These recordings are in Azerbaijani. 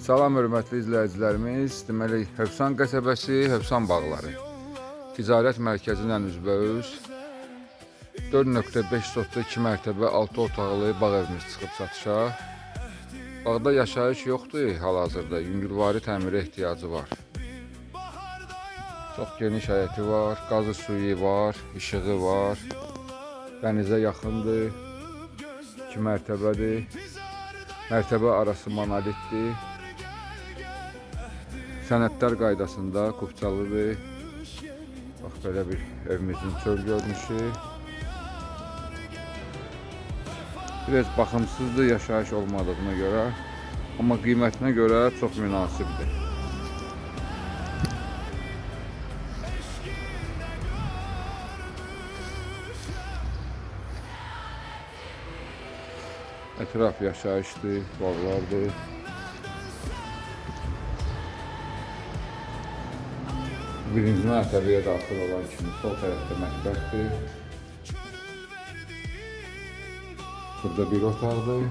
Salam hörmətli izləyicilərimiz. Deməli Hövsan qəsəbəsi, Hövsan bağları. Ticarət mərkəzi ilə üzbəüz 4.5 sotda 2 mərtəbə 6 otaqlı bağ evimiz çıxıb satışa. Bağda yaşayış yoxdur hal-hazırda. Yüngülvari təmirə ehtiyacı var. Çox geniş həyəti var, qazı suyu var, işığı var. Dənizə yaxındır. 2 mərtəbədir. Mərtəbə arası monolitdir. Sənədlər qaydasında kupçalıdır. Bax belə bir evimizin çöl görünüşü. Biraz baxımsızdır yaşayış olmadığına görə, amma qiymətinə görə çox münasibdir. Ətraf yaşayışdır, bağlardır. Birinci mərtəbəyə daxil olan kimi sol tərəfdə mətbəxdir. Burada bir otaqdır.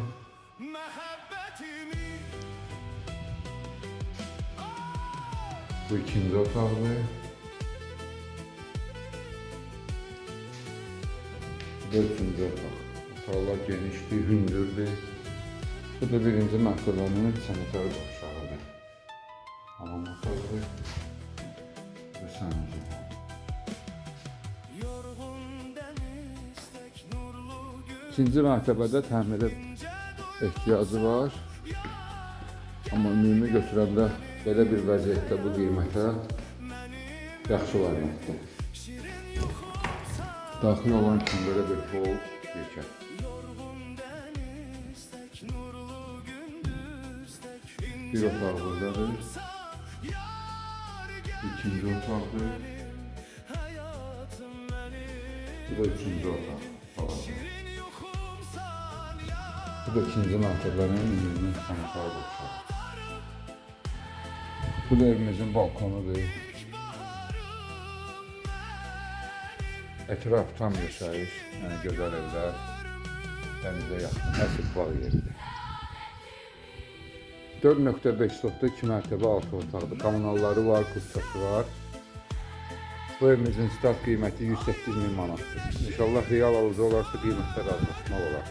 Bu ikinci otaqdır. Bu da üçüncü otaq. Otaqlar genişdir, hündürdür. Bu da birinci mərtəbənin sanitar qovşağıdır. Hamam otağıdır və sanuzel. İkinci mərtəbədə təmirə ehtiyacı var. Amma ümumi götürəndə belə bir vəziyyətdə bu qiymətə yaxşı variantdır. Daxil olan kimi belə bir hol yekə. Bir otaq buradadır. İkinci otaqdır. Bu da üçüncü otaq. Balaca. Bu da ikinci mərtəbənin ümumi sanitar qovşağı. Bu da evimizin balkonudur. Ətraf tam yaşayış, yəni gözəl evlər, dənizə yaxın, əsl bağ yeridir. 4.5 sotda 2 mərtəbə 6 otaqdır. Kommunalları var, kupçası var. Bu evimizin start qiyməti 108 min manatdır. İnşallah real alıcı olarsa qiymətdə razılaşmaq olar.